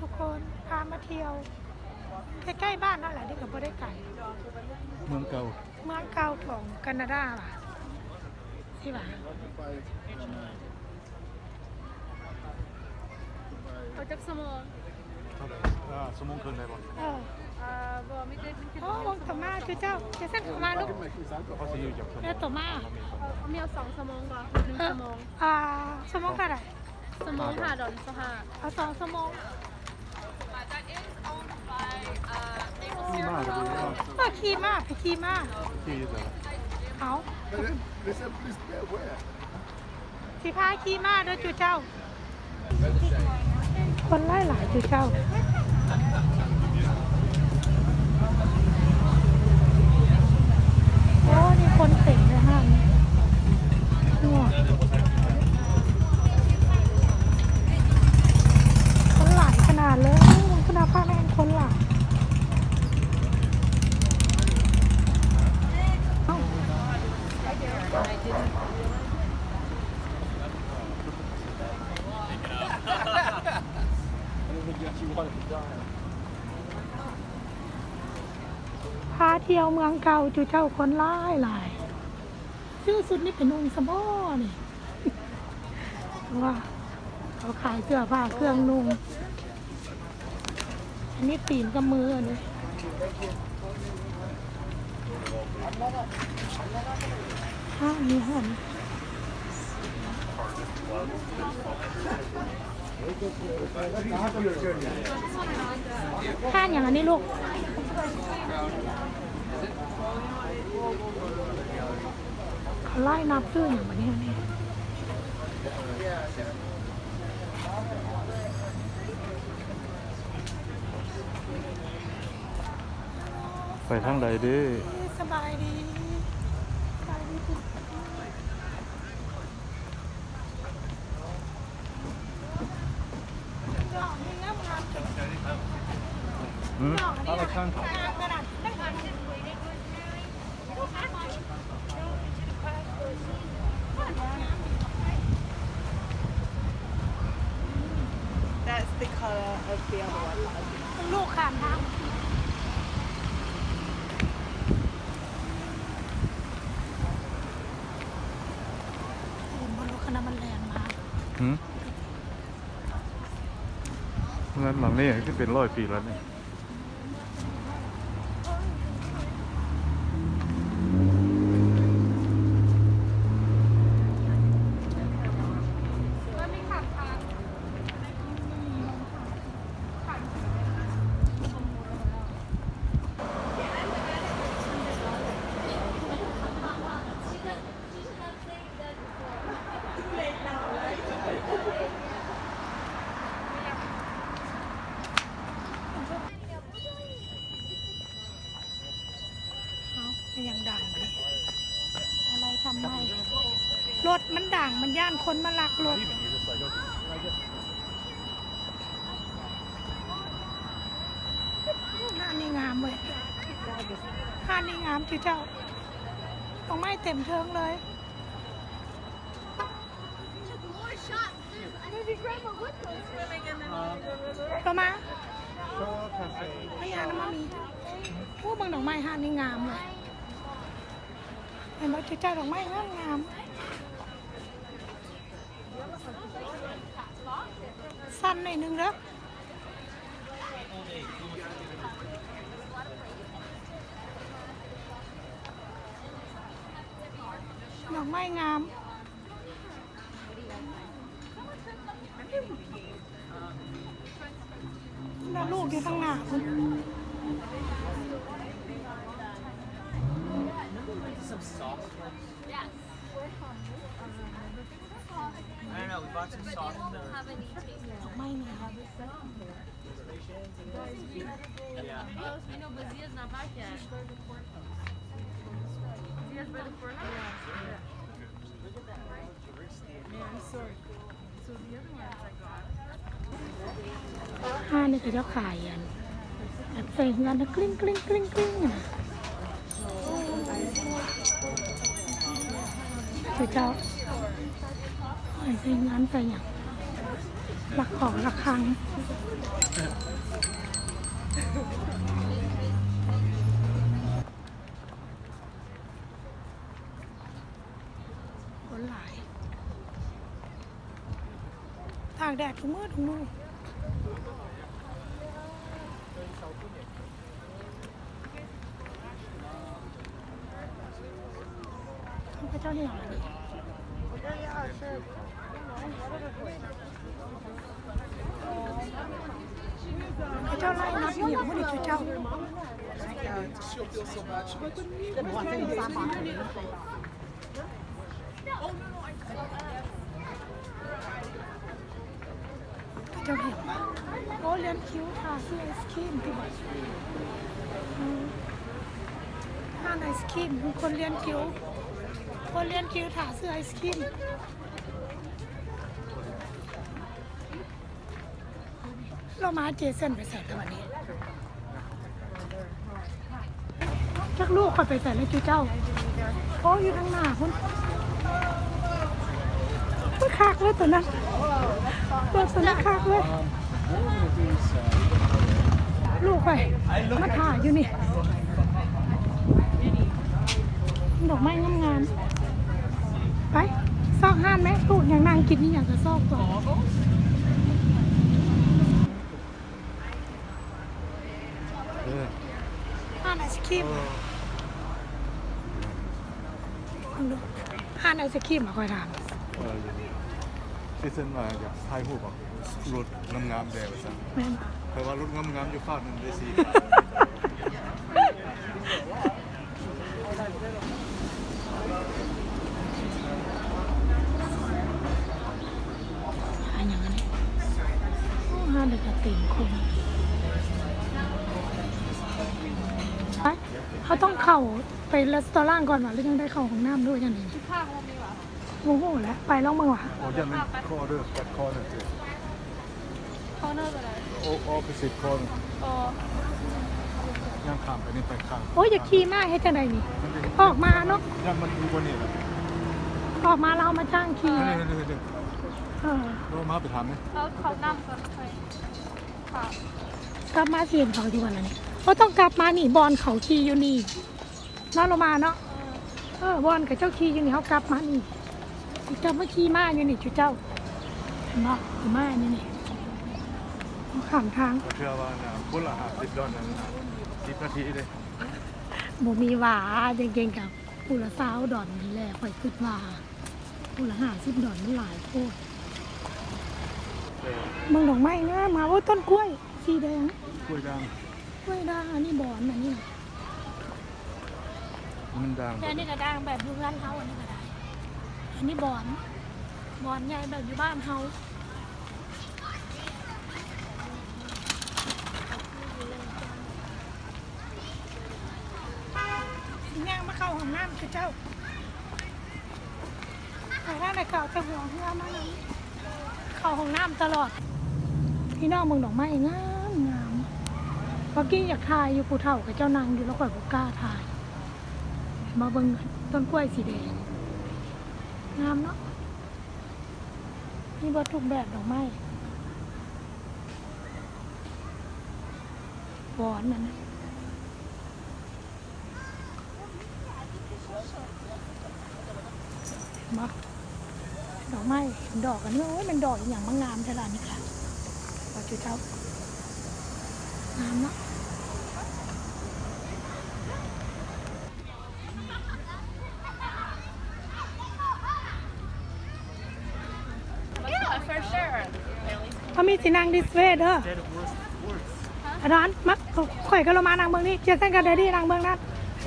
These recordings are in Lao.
ທຸກຄົນ ພາມາທ່ຽວໃກ້ໆບ້ານເຮົາແຫຼະ ນີ້ກໍບໍ່ໄດ້ໄກ ເມືອງເກົ່າ ເມືອງເກົ່າຂອງການາດາວ່າ ຊິວ່າ ເອົາຈັກຊົ່ວໂມງ? ເທົ່າໃດ? ເອີ ຊົ່ວໂມງເຄິ່ງໄດ້ບໍ່? ເອີ ເອີ ບໍ່ ມີແຕ່ ໂອ້ ເບິ່ງຕາມາ ເຈົ້າ ເຈົ້າ ເຈົ້າເຊັນເຂົ້າມາລູກ ເຂົາຊິຢູ່ຈັກຊົ່ວໂມງ? ແລ້ວໂຕມາ ເອົາ ມີເອົາສອງຊົ່ວໂມງບໍ່? ໜຶ່ງ ເອີ ຊົ່ວໂມງ ອ່າ ຊົ່ວໂມງເທົ່າໃດ? ຊົ່ວໂມງຫ້າດອນຊາວຫ້າ ເອົາສອງຊົ່ວໂມງ. ຂີ່ມ້າ ເອີ ຂີ່ມ້າ ໄປຂີ່ມ້າ ຂີ່ຢູ່ໃສ? ເອົາ ຊິພາຂີ່ມ້າເດີຈຸເຈົ້າ ຄົນຫຼາຍໆຈຸເຈົ້າ. ໂອ້ ນີ້ຄົນເຕັມເລີຍຫັ້ນ ຄົນຫຼາຍຂະໜາດເລີຍ ຂະໜາດພາກແມ່ງຄົນຫຼາຍ. ພາທ່ຽວເມືອງເກົ່າຈຸເຈົ້າ ຄົນຫຼາຍໆ. ຊື້ຊຸດນີ້ໄປນຸ່ງຊະບໍ່ນີ້ ວ່າເຂົາຂາຍເສື້ອຜ້າເຄື່ອງນຸ່ງ. ອັນນີ້ຕີນກັບມືອັນນີ້ ຫ້າງມີຫອມ ຫ້າງຫຍັງອັນນີ້ລູກ? ເຂົາໄລ່ນັບຊື່ຫຍັງບັດນີ້ ອັນນີ້ ໄປທາງໃດເດ້? ສະບາຍດີ ສະບາຍດີ. ດອກນີ້ງາມໆ ຫືມ? ດອກນີ້ງາມຂະໜາດ. That's the color of the other one. ລູກຂ້າງທາງ ເຫັນບໍ່ລູກ ຂະໜາດມັນແລ່ນມາ. ຫືມ? ເຮືອນຫຼັງນີ້ຄືເປັນຮ້ອຍປີແລ້ວນີ້. ເອົ້າ ເປັນຫຍັງດັງບັດນີ້? ອາໄລທຳໄມ? ລົດມັນດັງ ມັນຢ້ານຄົນມາລັກລົດ. ຮ້ານນີ້ງາມເວີຍ ຮ້ານນີ້ງາມຈຸເຈົ້າ. ດອກໄມ້ເຕັມເທິງເລີຍ. Toma. ມາຍ່າງນຳມາມີ. ໂອ້ ເບິ່ງດອກໄມ້ຮ້ານນີ້ງາມເລີຍ. ເຫັນບໍ່ ຈຸເຈົ້າ ດອກໄມ້ງາມໆ. ສັ້ນໜ້ອຍໜຶ່ງເດີ. ດອກໄມ້ງາມ. ແລ້ວລູກຢູ່ທາງໜ້າພຸ້ນ. I don't know, we bought some sauce. ດອກໄມ້ງາມ. Yeah. Oh, you know, Bazia's not back yet. Bazia's by the courthouse? Yeah. Look at that. Yeah, I'm sorry. So the other one is like, ຮ້ານນີ້ເຂົາເຈົ້າຂາຍອັນ ອັນໃສ່ເຮືອນ ກຣິ້ງໆໆໆ ຫັ້ນນະ. ເຂົາເຈົ້າ ໃສ່ເຮືອນໃສ່ຫຍັງ ລະຂອງລະຄັງ. ແດດທຸກມື້ທຸກມື້ ເຂົາເຈົ້າເຮັດຫຍັງອັນນີ້? ເຂົາເຈົ້າໄລ່ນັບອີ່ຫຍັງພຸ້ນນີ້ ເຈົ້າ. ເຈົ້າເຫັນບໍ່? ໂອ້ ລຽນຄິວຖ້າຊື້ໄອສະຄຣີມຕິບາດ. ອືມ ຮ້ານໄອສະຄຣີມ ຄົນລຽນຄິວ ຄົນລຽນຄິວຖ້າຊື້ໄອສະຄຣີມ. ລາວມາເຈເຊັນໄປໃສແລ້ວບັດນີ້? ຈັກລູກຂ້ອຍໄປໃສແລ້ວຈຸເຈົ້າ? ໂອ້ ຢູ່ທາງໜ້າພຸ້ນ. ໂອ້ຍ ຄັກເລີຍຕົວນັ້ນ ຕົວນັ້ນຄັກເລີຍ. ລູກຂ້ອຍມາຖ້າຢູ່ນີ້. ດອກໄມ້ງາມໆ. ໄປ ຊອກຮ້ານແມະ ລູກຢາກນັ່ງກິນອີ່ຫຍັງກໍຊອກຕົວະ. ເອີ ຮ້ານໄອສະຄຣີມ ເອີ ເບິ່ງດູ ຮ້ານໄອສະຄຣີມ ຂ້ອຍຖາມ. ເອີ ທີ່ເຊິ່ນວ່າຢາກຖ່າຍຮູບເອົາລົດງາມໆແດ່ວ່າຊັ້ນ. ແມ່ນ ຂ້ອຍວ່າລົດງາມໆຢູ່ຟາກນັ້ນເດ້ຊິ. ຫາຫຍັງອັນນີ້? ໂອ້ ຮ້ານເດກະເຕັນຄົນ. ໄປ ເຮົາຕ້ອງເຂົ້າໄປເຣສຕໍຣາງກ່ອນຫວາ ຫຼືຈັ່ງໃດ? ເຂົ້າຫ້ອງນ້ຳດ້ວຍຈັ່ງໃດນີ້? ບໍ່ຮູ້ແຫຼະ ໄປລອງເບິ່ງຫວາ. ໂອ້ ຢ້ານມັນຄໍເດີ ກັດຄໍເດີ. ຄໍເດີກໍໄດ້. ໂອ້ ອໍ ອອບເປີດຄໍເດີ. ອໍ ຍ່າງຂ້າມໄປນີ້ ໄປຂ້າມ. ໂອ້ຍ ຢາກຂີ່ມ້າເຮັດຈັ່ງໃດນີ້? ອອກມາເນາະ. ຢ້ານມັນຢູ່ບ່ອນນີ້ແຫຼະ. ອອກມາແລ້ວເຮົາມາຈ້າງຂີ່. ເອີ ເອີ ເອີ ເອີ ເອີ ເອີ ເອົາມາໄປຖາມເດ້. ເອົາເຂົ້ານ້ຳກ່ອນ ຄ່ອຍ ກັບມາຊິເຫັນເຂົາຢູ່ຫັ້ນລະນີ້. ເຮົາຕ້ອງກັບມານີ້ ບ່ອນເຂົາຂີ່ຢູ່ນີ້. ເນາະ ລົງມາເນາະ. ເອີ ບ່ອນເຂົາເຈົ້າຂີ່ຢູ່ນີ້ ເຮົາກັບມານີ້ ຊິກັບມາຂີ່ມ້າຢູ່ນີ້ຈຸເຈົ້າ. ເຫັນບໍ່? ຂີ່ມ້າຢູ່ນີ້ ຂ້າມທາງ. ເທື່ອວ່ານະ ຄົນລະຫ້າສິບດອນນະ ສິບນາທີເດ້. ບໍ່ມີຫວາ ເກັ່ງໆ ກັບຜູ້ລະຊາວດອນນີ້ແຫຼະ ຂ້ອຍຄິດວ່າ. ຜູ້ລະຫ້າສິບດອນ ມັນຫຼາຍໂພດ. ເອີ ເບິ່ງດອກໄມ້ງາມໆ. ໂອ້ ຕົ້ນກ້ວຍສີແດງ ກ້ວຍດ່າງ ກ້ວຍດ່າງ. ອັນນີ້ບອນ ອັນນີ້ນະ ມັນດ່າງ. ແຕ່ອັນນີ້ກະດ່າງແບບຢູ່ເຮືອນເຮົາ ອັນນີ້ກະໄດ້. ອັນນີ້ບອນ ບອນໃຫຍ່ແບບຢູ່ບ້ານເຮົາ. ຊິຍ່າງມາເຂົ້າຫ້ອງນ້ຳຄືເຈົ້າ. ໄປທາງໃດກໍເອົາແຕ່ຫົວເຮືອມານຳ ເຂົ້າຫ້ອງນ້ຳຕະຫຼອດ. ພີ່ນ້ອງເບິ່ງດອກໄມ້ງາມໆ. ເມື່ອກີ້ຢາກຖ່າຍຢູ່ ຜູ້ເຖົ້າເຂົາເຈົ້ານັ່ງຢູ່ ແລ້ວຂ້ອຍບໍ່ກ້າຖ່າຍ. ມາເບິ່ງຕົ້ນກ້ວຍສີແດງ ງາມເນາະ. ມີເບິດທຸກແບບດອກໄມ້ ບອນນັ້ນນະ. ເຫັນບໍ່? ດອກໄມ້ ເຫັນດອກອັນນີ້. ໂອ້ຍ ແມ່ນດອກອີ່ຫຍັງມາງາມແທ້ລະອັນນີ້ກະ ວ່າຈຸເຈົ້າ. ງາມເນາະ. Yeah, for sure. ເຮົາມີຊິນັ່ງ this way ເດີ. ອາດອນ ມາ ຂ້ອຍກັບໂລມານັ່ງເບິ່ງນີ້ ເຈສັນກັບແດດດີ້ນັ່ງເບິ່ງນັ້ນ.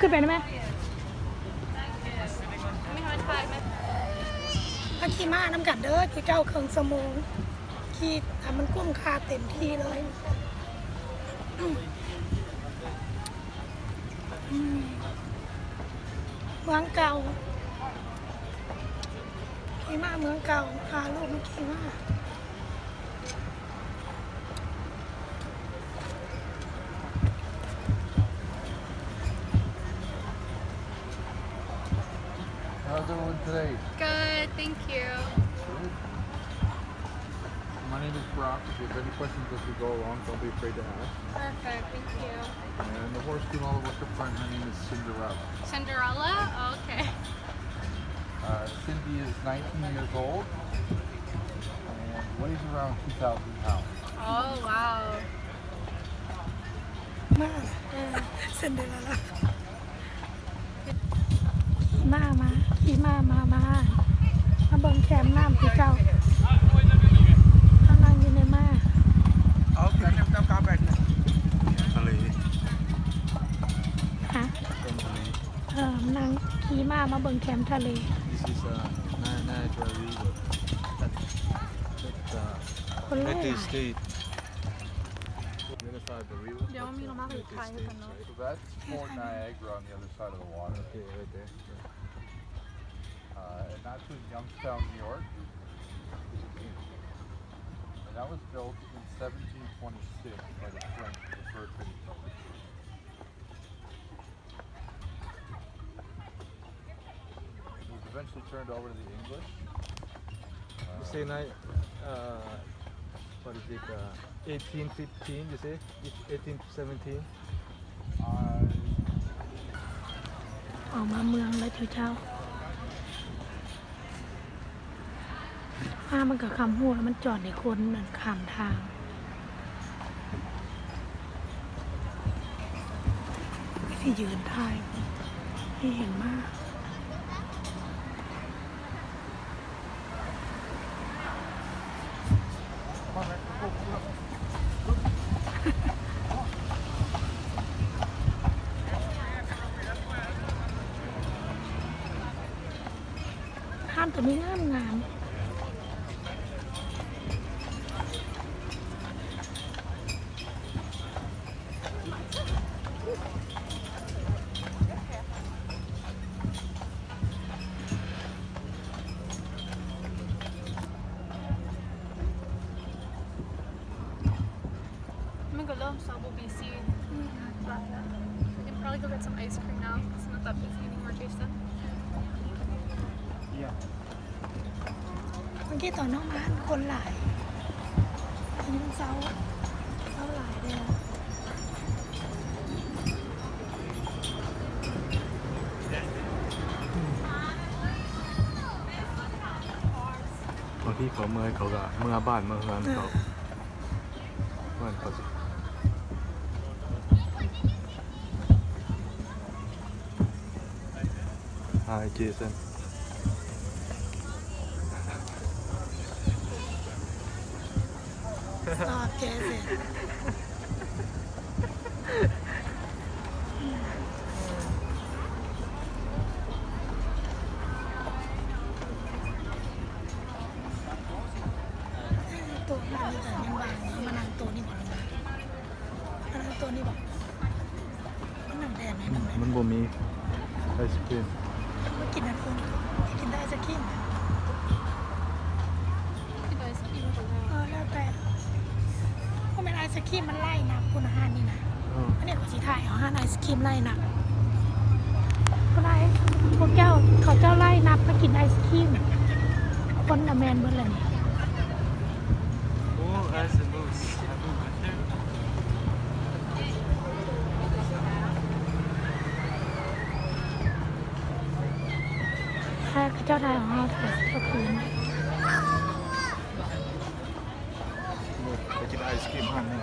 ຂຶ້ນໄປໄດ້ໄໝ? ມາຂີ່ມ້ານຳກັນເດີ ຈຸເຈົ້າ ເຄິ່ງຊົ່ວໂມງ. ຂີ່ໃຫ້ມັນຄຸ້ມຄ່າເຕັມທີ່ເລີຍ. ອືມ ເມືອງເກົ່າ ຂີ່ມ້າເມືອງເກົ່າ ພາລູກມາຂີ່ມ້າ. How's everyone today? Good, thank you. Good. My name is Brock. If you have any questions as we go along, don't be afraid to ask. Perfect, thank you. And the horse doing all the work up front, her name is Cinderella. Cinderella? Okay. Uh, Cindy is nineteen years old. And Weighs around two thousand pounds. Oh, wow. ມາ ເອີ ຊິນເດເຣລລາ ຂີ່ມ້າມາ ຂີ່ມ້າມາ ມາ ມາເບິ່ງແຄມນ້ຳຄືເກົ່າ ເຮົານັ່ງຢູ່ໃນມ້າ ທະເລ ຮະ ເປັນທະເລ ເອີ ນັ່ງຂີ່ມ້າມາເບິ່ງແຄມທະເລ This is, uh, Ni-, Niagara River. That, that, uh, ຄົນຫຼາຍ United States. The other side of the river, ດຽວ but, ມີ uh, ລາວມາ United States, right? So that's Fort Niagara on the other side of the water. Okay, right there. Uh, and that's in Youngstown, New York. And that was built in seventeen twenty-six by the French, the first British officer. It was eventually turned over to the English. You say ni-, uh, what is it, uh, eighteen fifteen, you say? Eighteen seventeen? ອອກມາເມືອງແລ້ວເຈົ້າ. ຟ້າມັນກໍຄ່ຳໂພດ ມັນຈອດໃຫ້ຄົນນັ້ນຂ້າມທາງ ຊິຢືນຖ່າຍໃຫ້ເຫັນມາ. ຮ້ານຕົວນີ້ງາມໆ. ມັນກໍເລີ່ມເຊົ້າບໍ່ບີຊີ ອືມ We can probably go get some ice cream now. It's not that busy anymore, Jason. ເມື່ອກີ້ຕອນເຮົາມາຄົນຫຼາຍ ອັນນີ້ມັນເຊົ້າ ເຊົ້າຫຼາຍແລ້ວ. ບາງທີເຂົາເມື່ອຍເຂົາກະເມືອບ້ານເມືອເຮືອນເຂົາ ເອີ ເມືອເຮືອນເຂົາຊິ Hi Jason. Stop Jason. ໂຕະຮ້ານນີ້ກໍຍັງວ່າງຢູ່ ມານັ່ງໂຕະນີ້ບໍ່ລະ ມານັ່ງໂຕະນີ້ບໍ່ ມັນນັ່ງແດດແນ່ ອືມ ມັນບໍ່ມີໄອສະຄຣີມ ມາກິນອັນອື່ນ ກິນແຕ່ໄອສະຄຣີມ ກິນໄອສະຄຣີມ ເອີ ແລ້ວແຕ່ ບໍ່ແມ່ນໄອສະຄຣີມ ມັນໄລ່ນັບພຸ້ນ ອາຫານນີ້ນະ ເອີ ອັນນີ້ຂ້ອຍຊິຖ່າຍເອົາຮ້ານໄອສະຄຣີມໄລ່ນັບ ຜູ້ໃດ ພວກເຈົ້າ ເຂົາເຈົ້າໄລ່ນັບມາກິນໄອສະຄຣີມ ຄົນນະແມ່ນເບິດລະນີ້. Oh, that's a moose. ຖ້າເຂົາເຈົ້າໄດ້ຂອງເຮົາ ຖ້າເຂົາເຈົ້າຄືນ ໄປກິນໄອສະຄຣີມຮ້ານນີ້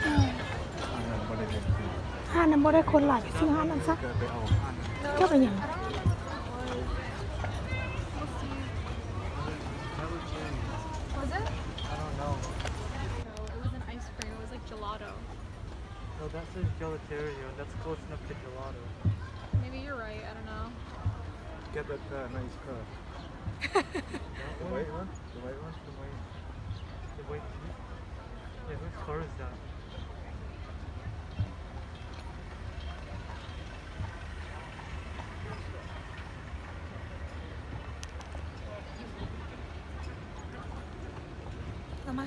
ອືມ ຮ້ານນັ້ນບໍ່ໄດ້ເປັນ ຮ້ານນັ້ນບໍ່ໄດ້ຄົນຫຼາຍ ໄປຊື້ຮ້ານນັ້ນຊະ ເຈົ້າໄປຫຍັງ? Was it? I don't know. No, it wasn't ice cream. It was, like, gelato. No, that's a gelateria. That's close enough to gelato. Maybe you're right. I don't know. Get that, uh, nice car. That one? The white one? The white one? The white Jeep? Yeah, whose car is that? ເອົາມາ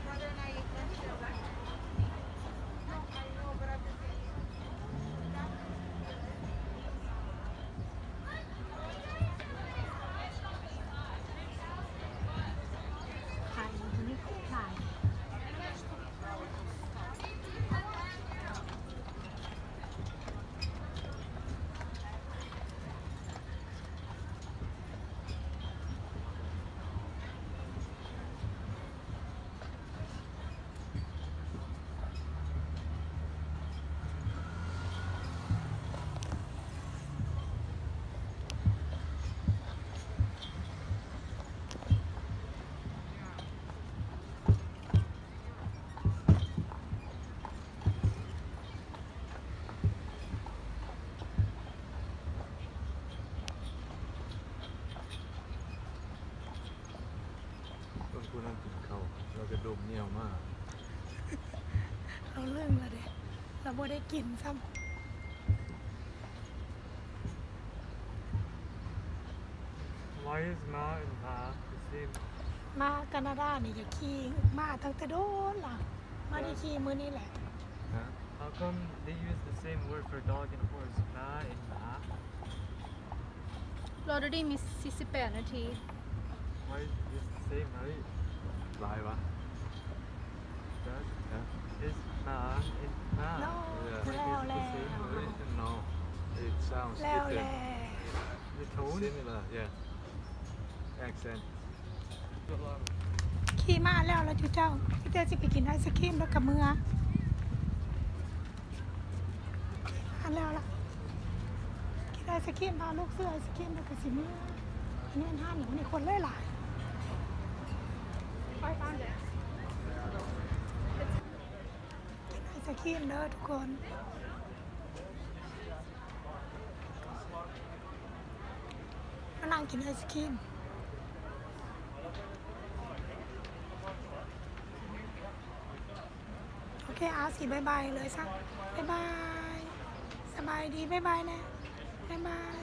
Brother and I eat lunch together. No, I know, but I'm just saying. ແນວມາ ເຮົາລຶ້ງແລ້ວເດ້ ລາວບໍ່ໄດ້ກິນຊ້ຳ. Why is Ma and Pa the same? ມາການາດານີ້ຢາກຂີ່ມ້າຕັ້ງແຕ່ດົນລະ ມາໄດ້ຂີ່ມື້ນີ້ແຫຼະ. Huh? How come they use the same word for dog and horse? Ma and Ma? ລອດດີມີສີ່ສິບແປດນາທີ. Why is this the same, right? ຫຼາຍວະ That is Ma and Ma. No, yeah. Like, is it the same word? No, it sounds different. The tone? Similar, yeah. Accent. ຂີ່ມາແລ້ວລະຈຸເຈົ້າ ທີ່ແຕ່ຊິໄປກິນໄອສະຄຣີມແລ້ວກະເມືອ. ມາແລ້ວລະ ກິນໄອສະຄຣີມ ພາລູກຊື້ໄອສະຄຣີມແລ້ວກະຊິເມືອ. ອັນນີ້ມັນຮ້ານຫຍັງນີ້ ຄົນຫຼາຍໆ. ກິນໄອສະຄຣີມເດີທຸກຄົນ. ມານັ່ງກິນໄອສະຄຣີມ. ໂອເຄ ອາ ຊິບາຍບາຍເລີຍຊະ. ບາຍບາຍ. ສະບາຍດີ ບາຍບາຍແນ່. ບາຍບາຍ.